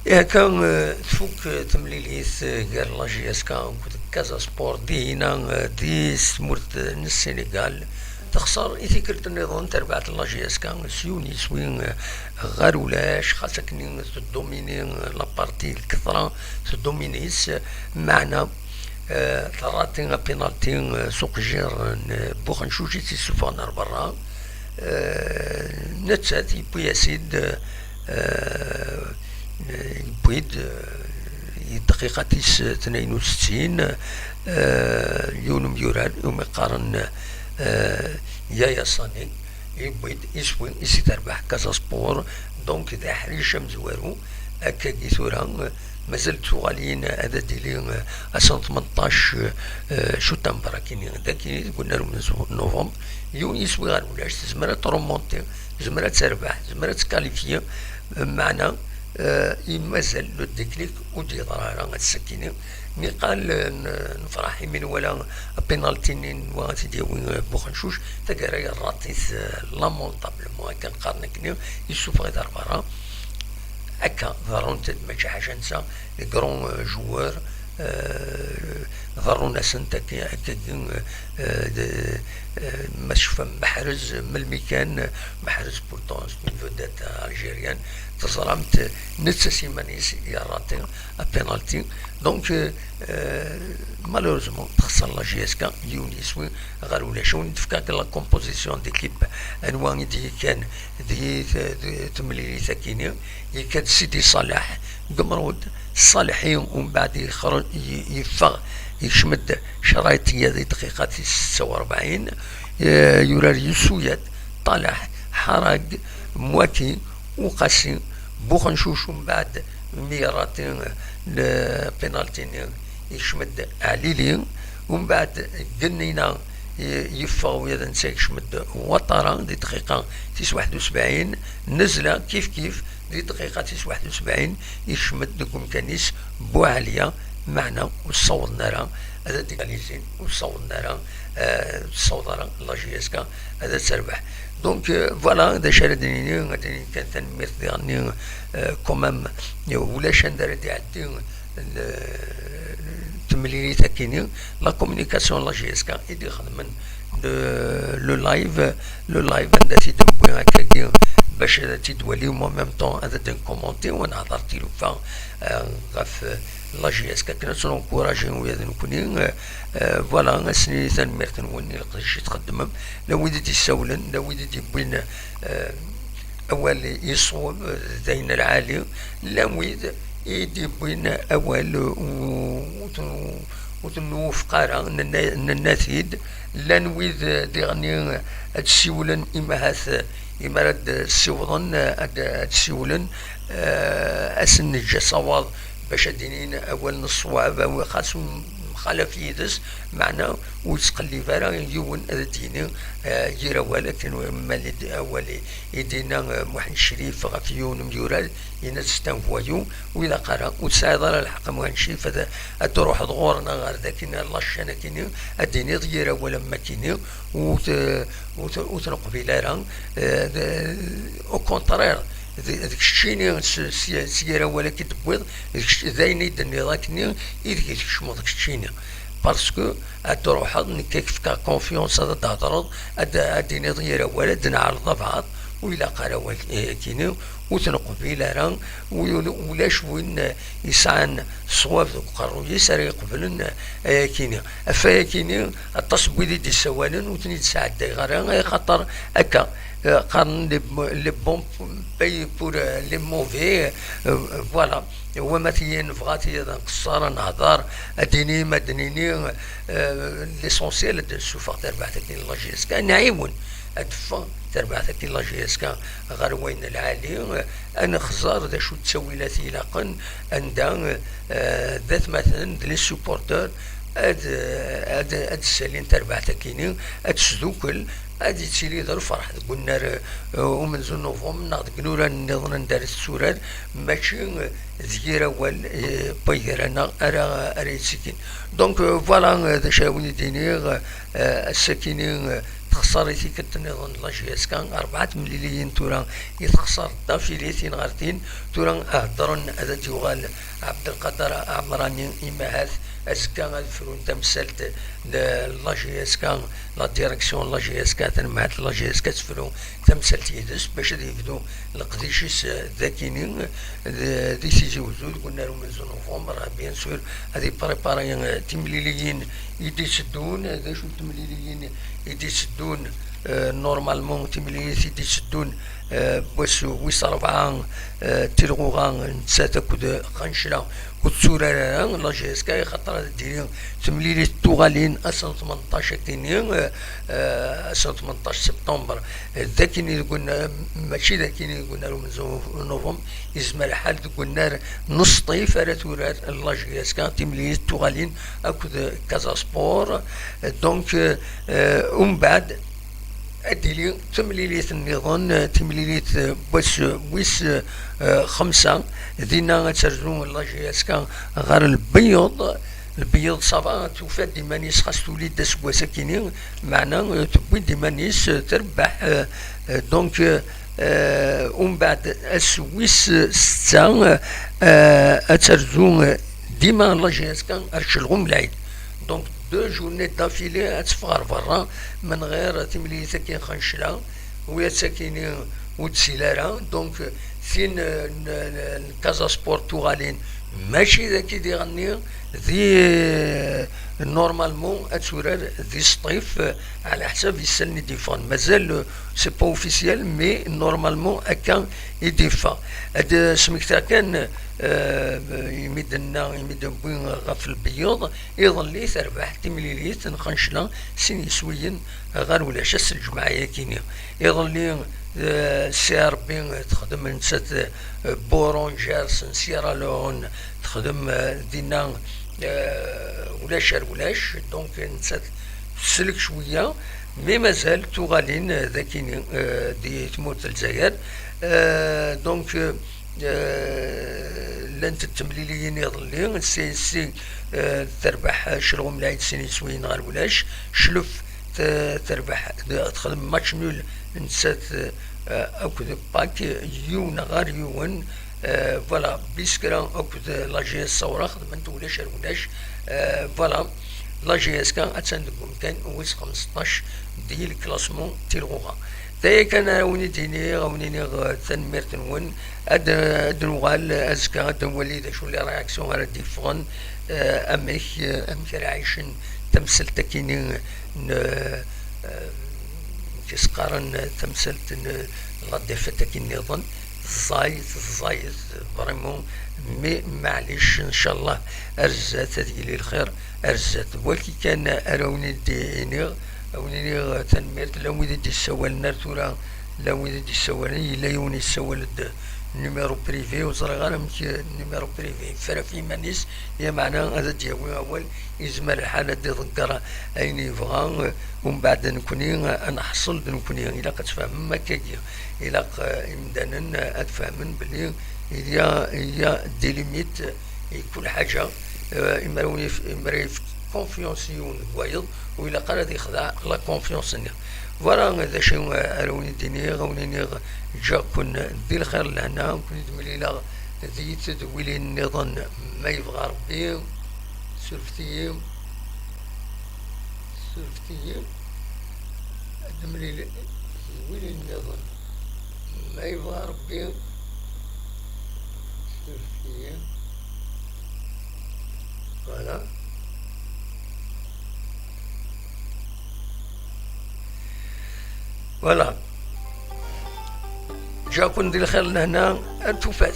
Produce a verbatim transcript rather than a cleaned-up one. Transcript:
Ihi akka, eh, tfuk, eh, temlilit, eh, gar la J S K akked Casa Sport dihina, eh, di tmurt, eh, n Senegal. Texṣer i tikkelt nniḍen terbaɛt n la J S K s yiwen yiswi, eh, ɣer ulac, xas akken teddomini, eh, la partie lketṛa teddomini-s, eh, meɛna, eh, terrati apinalti, eh, s uqejjir n, eh, Buxencuc i tt-issufɣen ar berra. Eh, nettat yewwi-as-id, eh, yewwi-d, eh, i dqiqa tis tnayen u settin, eh, yiwen umyurar umi qqaren, eh, Yaya Sani, yewwi-d iswi i si terbeḥ Casa Sport, donc d aḥric amezwaru. Akkagi tura, eh, mazal d tuɣalin ad d-tili, eh, ass n tmenṭac, eh, septembre akini, dagi deg unnar umenzu n novembre, yiwen yiswi ɣer ulac, tezmer ad trumonti, tezmer ad terbeḥ, tezmer ad tkalifyi, eh, meɛna, eh, i mazal le déclic ur d-yeḍra ara ass-akini. Niqal, eh, n-, nefreḥ imi nwala apinalti-nni n wa ad t-id-yawi, eh, Buxencuc, taggara yerraṭ-it, eh, lamentablement, akken qqaren akkenni, yessufeɣ-it ar berra. Akka, ḍerrunt-d mačči ḥaca netta, les grands, euh, joueurs, euh, ḍerrun-asent akka, akkagi, euh, de, euh, ma tecfam Mahrez, melmi kan, Mahrez pourtant c'est une vedette algérienne, teẓramt, netta s iman-is yerraṭi apinalti. Donc, euh, euh, malheureusement, texṣer la J S K, yiwen yiswi ɣer ulac. Wen d-fkeɣ la composition d'équipe, anwa i d-yekkan di t-, t-, temlilit akini, yekka-d Sidi Ṣaleḥ Gemrud Ṣaleḥi, umbeɛd yexr-, y-, yeffeɣ, yekcem-d Craytia di dqiqa tis setta u rebɛin, eh, yurar Yusuyat, Ṭalaḥ, Ḥarag, Mwaki, Uqasi, Buxencuc, umbeɛd mi yerraṭi, eh, penalti-nni, yekcem-d Ɛlili, umbeɛd Gennina, y-, yeffeɣ ula d netta, yekcem-d Watara di dqiqa tis waḥed u sebɛin, Nezla kif kif di dqiqa tis waḥed u sebɛin, yekcem-d deg umkan-is Buɛaliya, meɛna ur ssawḍen ara ad d-égalisin, ur ssawḍen ara, eh, ur tessaweḍ ara la J S K ad terbeḥ. Donc, euh, voilà, d acu ara d-nini, ad d-nini kan tanemmirt diɣenni, euh, quand même, ulac anda ara d-iɛeddi, euh, temlilit akini, la communication la J S K i d-ixedmen le, le live, le live anda t-id-newwi akkagi bac ad t-id-wali, en même temps ad d-nkumonti u nehder tilufa, euh, ɣef, euh, la J S K, akken ad tt-nencourager ula d nekni, euh, euh, voilà, ad s-nini tanemmirt-nwen i leqdic i txeddmem, la wid i d-issawlen, la wid i d-yewwin, euh, awal yeṣweb, d ayen lɛali, llan wid i d-yewwin awal u-, ur ten-, ur ten-nwufeq ara, nenna-, nenna-t-id, llan wid diɣenni ad d-siwlen, imi ahat, imi ara d-ssiwḍen, ad, ad d-siwlen, eh, ad sen-neǧǧ asawaḍ bac ad d-inin awal n ṣṣwab, awi xas ur nemxalaf yid-s, meɛna ur yettqellib ara yiwen ad d-yini, eh, yir awal, akken ma d awal i d-yenna, eh, Muḥend Crif ɣef yiwen umyurar, yenna-t c'est un voyou, ur ilaq ara, ur tesɛiḍ ara lḥeqq a Muḥend Crif ad, ad d-truḥeḍ ɣur-neɣ ɣer dakin, ar la chaîne akini, ad d-tiniḍ yir awal am wakini, ur t-, ur t-, ur t-neqbil ara, eh, d-, au contraire, d, d keččini s, s, s yir awal akka i d-tewwiḍ, d kečč, d ayen i d-tenniḍ akkenni i deg i tkecmeḍ keččini. Parce que ad d-truḥeḍ, nekk ad k-fkeɣ confiance, ad d-thedreḍ, ad, ad d-tiniḍ yir awal, ad d-neɛreḍ abɛaḍ, ur ilaq ara wak-, eh, akini, ur t-neqbil ara, ul-, ulac win, eh, yesɛan ṣṣwab deg uqerruy-is ara iqeblen, eh, ayakini. Ɣef wayakini, aṭas n wid i d-issawalen ur ten-id-sɛeddayeɣ ara, axaṭer akka, eh, qqaren les, les bons payent pour, eh, les mauvais, eh, voilà. Wama tiyi nebɣa tiyi ad nqeṣṣer, ad nehder, ad d-inim, ad d-nini, eh, l'essentiel ad d-nessufeɣ tarbaɛt-agi n la J S K, ad nɛiwen ad d-teffeɣ tarbaɛt-agi n la J S K ɣer wayen lɛali, eh, ad nexẓer d acu d ttawilat ilaqen, anda, eh, d atmaten, d les supporters, ad, ad, ad d-ssalin tarbaɛt-agi-ni, ad tesdukel, ad ittili d lferḥ deg unnar, eh, umenzu n novembre neɣ deg inurar nniḍen anda ara tetturar, mačči, eh, d yir awal, eh, n wigran-a ara, ara yettikin. Donc, eh, voilà, eh, d acu ara wen-d-iniɣ, eh, ass-akini, eh, texṣer i tikkelt nniḍen la J S K, rebɛa temliliyin tura i texṣer d'affilée, tin ɣer tin. Tura heddren ad d-yuɣal Ɛebdelqader Ɛemrani, imahat azekka ad frun tamsalt n la J S K, la direction n la J S K, tanmehalt n la J S K ad tefru tamsalt yid-s bac ad yebdu leqdic-is d akini, d, di Tizi Wezzu deg unnar umenzu novembre, bien sûr, ad yepréparé, euh, timliliyin i d-iteddun. D acu n temliliyin i d-iteddun? Euh, normalement, timlilit i d-iteddun, euh, wass wis rebɛa, euh, Tilɣuɣa, nettat akked Xancla ur tetturar ara la J S K, axaṭer ad d-tili temlilit tuɣalin ass n tmenṭac akini, euh, euh, ass n tmenṭac septembre, euh, d akini deg unnar, mačči d akini deg unnar umenzu novembre, yezmer lḥal deg unnar n Sṭif ara turar la J S K timlilit tuɣalin akked Casa Sport. Donc, euh, euh, umbeɛd ad d-tili temlilit nniḍen, euh, timlilit, euh, wass, euh, wis, euh, xemsa, dinna ad terzu la J S K ɣer Lbeyyeḍ. Lbeyyeḍ ça va, tufa-d iman-is xas tuli-d aseggas akini, meɛna, euh, tewwi-d iman-is, euh, terbeḥ, euh, euh, donc, euh, euh, umbeɛd ass wis setta, euh, ad terzu, euh, dima la J S K ar Celɣum Lɛid. Donc, deux journées d'affilée ad teffeɣ ɣer berra, menɣir timlilit-agi n Xancla, wi ad takini ur d-sil ara. Donc, tin, euh, n, n, n Casa Sport tuɣalin, mačči d aki d iɣenni, di, euh, normalement ad turar di Sṭif, euh, ɛla ḥsab isallen i d-yeffɣen. Mazal, euh, c'est pas officiel, mais normalement akka i d-yeffeɣ. Ad, euh, smektaɣ kan, euh, imi d-nenna, imi d-newwi ɣef Lbeyyeḍ, iḍelli terbeḥ timlilit n Xancla sin yiswiyen ɣer ulac ass n lǧemɛa-yakini. Iḍelli, eh, C R B texdem nettat, eh, Bourangers n Sierra Leone, texdem, eh, dinna, eh, ulac ar ulac, donc nettat teslek cwiya, mais mazal tuɣalin, eh, d akini, eh, di tmurt n Lezzayer. Eh, donc, eh, Eh, llant temliliyin iḍelli, C S C, eh, terbeḥ Celɣum Lɛid sin yiswiyen ɣer ulac, Clef te-, terbeḥ, texdem match nul nettat, eh, akked Pâques, yiwen ɣer yiwen. Eh, voilà, Biskra akked la J S Sawra xedment ulac ar ulac. Eh, voilà, la J S K attan deg umkan wis xemseṭṭac di le classement Tilɣuɣa. D aya kan ara wen-id-iniɣ, a wen-iniɣ, eh, tanemmirt-nwen. Ad, ad nuɣal azekka, ad nwali d acu les réactions ara d-yeffɣen, eh, amek, eh, amek ara ɛicen tamsalt-akini n, eh, amek i s-qqaren, tamsalt n la défaite-agi nniḍen. Ẓẓayet, ẓẓayet, vraiment, mais maɛlic, ncallah, ar zdat ad yili lxir, ar zdat. Wagi kan ara wen-id-iniɣ, a wen-iniɣ tanemmirt, llan wid i d-yessawalen ar tura, llan wid i d-yessawalen, yella yiwen yessawal-d numéro privé, ur ẓriɣ ara amek numéro privé yeffer ɣef yiman-is, lameɛna ad d-yawi awal, yezmer lḥal ad d-iḍegger ayen yebɣa, umbeɛd nekni ad neḥṣel d nekni, ilaq ad tfehmem akkagi, ilaq, eh, imdanen ad fehmen belli il y a, il y a des limites i kul ḥaǧa, eh, imar wen yef-, imar yefk confiance i yiwen deg wayeḍ, ur ilaq ara ad yexdeɛ la confiance-nni. Voilà d acu ara wen-id-iniɣ, a wen-iniɣ ǧǧiɣ-ken di lxir lehna, ur ken-id-mlileɣ d yiwet d wilin nniḍen ma yebɣa Rebbi. Surfet-iyi, surfet-iyi, ad d-mlileɣ d wilin nniḍen ma yebɣa Rebbi. Surfet-iyi. Voilà. Voilà. Ǧǧiɣ-ken di lxir lehna ar tufat.